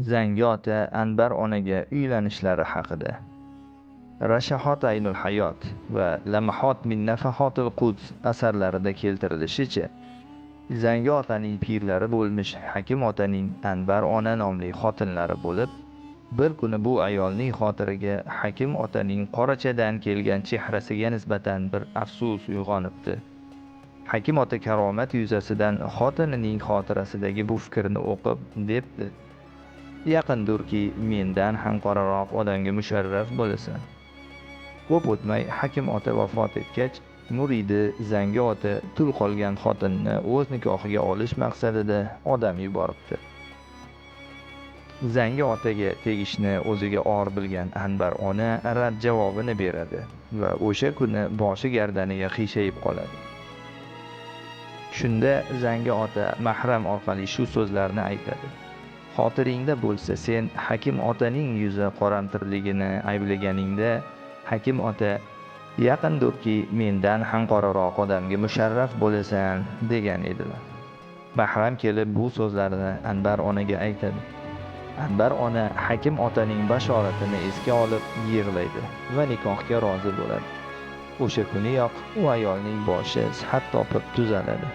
Zangi ota Anbar onaga uylanishlari haqida. Rashahot aynul hayot va Lamahot min nafahotil Quds asarlarida keltirilishicha, Zangi otaning pirlari bo'lmish Hakim otaning Anbar ona nomli xotinlari bo'lib, bir kuni bu ayolning xotiriga Hakim otaning qorachadan kelgan chehrasiga nisbatan bir afsus uyg'onibdi. Hakim ota karomat yuzasidan xotinining xotirasidagi bu fikrni o'qib, debdi: Yaqindurki, mendan ham qoraroq odamga musharraf bo'lasan. Ko'p o'tmay Hakim ota vafot etgach, muridi Zangi ota tul qolgan xotinni o'z nikohiga olish maqsadida odam yuboribdi. Zangi otaga tegishni o'ziga or bilgan Anbar ona rad javobini beradi va o'sha kuni boshi gardaniga qiyshayib qoladi. Shunda Zangi ota mahram orqali shu so'zlarni aytadi: Xotiringda bo'lsa, sen Hakim otaning yuzi qoramtirligini ayblaganingda, Hakim ota yaqindurki, mendan ham qoraroq odamga musharraf bo'lasan, degan edilar. Mahram kelib bu so'zlarni Anbar onaga aytadi. Anbar ona Hakim otaning bashoratini esga olib yig'laydi va nikohga rozi bo'ladi. O'sha kuniyoq u ayolning boshi sihat topib tuzaladi.